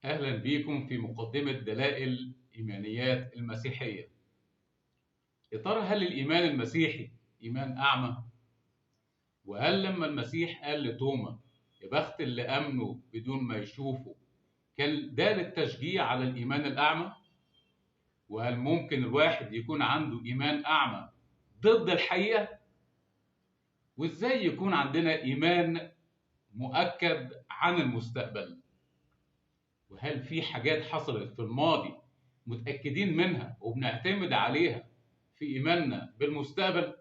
أهلا بيكم في مقدمة دلائل إيمانيات المسيحية. يا ترى هل الإيمان المسيحي إيمان أعمى؟ وهل لما المسيح قال لتوما يا بخت اللي آمنوا بدون ما يشوفوا، كان ده للتشجيع على الإيمان الأعمى؟ وهل ممكن الواحد يكون عنده إيمان أعمى ضد الحقيقة؟ وإزاي يكون عندنا إيمان مؤكد عن المستقبل؟ وهل في حاجات حصلت في الماضي متأكدين منها وبنعتمد عليها في إيماننا بالمستقبل؟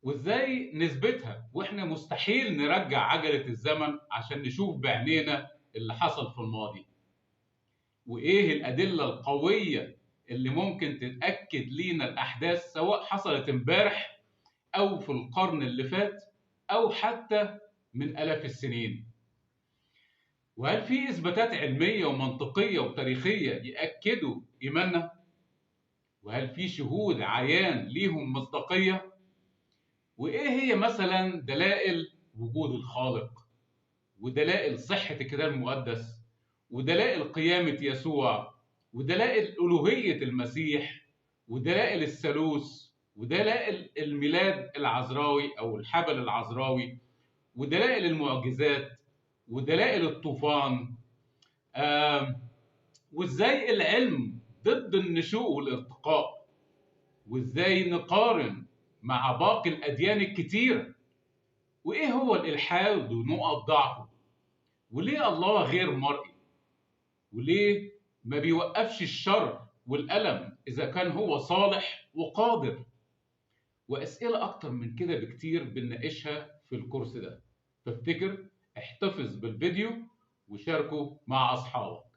وإزاي نثبتها وإحنا مستحيل نرجع عجلة الزمن عشان نشوف بعينينا اللي حصل في الماضي؟ وإيه الأدلة القوية اللي ممكن تتأكد لينا الأحداث سواء حصلت امبارح أو في القرن اللي فات أو حتى من آلاف السنين؟ وهل في إثباتات علمية ومنطقية وتاريخية يأكدوا إيماننا؟ وهل في شهود عيان ليهم مصداقية؟ وإيه هي مثلا دلائل وجود الخالق، ودلائل صحة الكتاب المقدس، ودلائل قيامة يسوع، ودلائل ألوهية المسيح، ودلائل الثالوث، ودلائل الميلاد العذراوي أو الحبل العذراوي، ودلائل المعجزات، ودلائل الطوفان، وإزاي العلم ضد النشوء والارتقاء، وإزاي نقارن مع باقي الأديان الكتيرة، وإيه هو الإلحاد ونقط ضعفه، وليه الله غير مرئي، وليه ما بيوقفش الشر والألم إذا كان هو صالح وقادر، وأسئلة أكتر من كده بكتير بنناقشها في الكورس ده. فافتكر احتفظ بالفيديو وشاركه مع أصحابك.